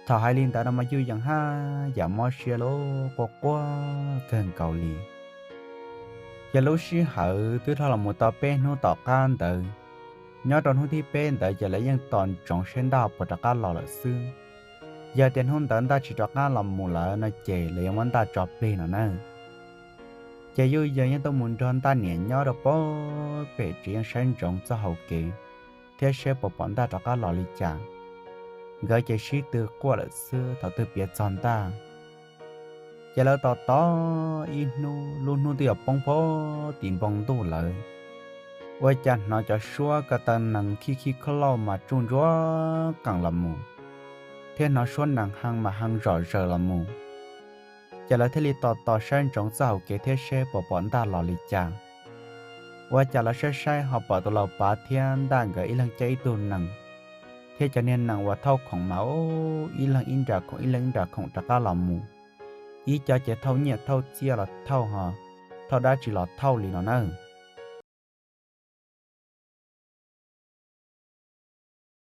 Thaum hais li ntawd no mas Yuj Yees haj yam mob siab lub quaj quaj kawg nkaus li. Yog lub sij hawm twb dhau los mus tau peb hnub tom qab ntawd, nyob rau hnub thib peb ntawd ces lawv yeej tos ntsoov saib Ntaj puas rov qab los lawm xwb. Yog tias hnub ntawd Ntaj tsis rov qab los mus lawm no ces lawv yuav muab Ntaj tso plig no na. Ces Yuj Yees yeej tuaj mus nrog Ntaj niam nyob rau pem tsev yeej saib ntsoov txoj hauv kev thiab seb puas pom Ntaj rov qab los li cas. Nkawd ces sib tw quaj lawm xwb thaum twg piav txog Ntaj. Ces lawv tos tos ib hnub, lub hnub twb yuav poob pem tim npoo ntuj lawm, ua cas hnov cov suab ko taw nees khib khib khab lauj mas tsuj ntsuab qees los mus, thiab hnov suab nees hee mas hee zom zaws los mus. Ces lawv thiaj li tos tos saib ntsoov txoj hauv kev thiab seb puas pom Ntaj los li cas. Ua cas lawv saib saib ho pom tus laus pav thiab Ntaj nkawd ib leeg caij ib tug nees, thiab cov niag nees uas thauj khoom mas ib leeg ib nra khoom ib leeg ib nra khoom rov qab los mus. Ib co ces thauj nyiaj thauj txiaj los thauj ho thauj dab tsi los thauj li no na.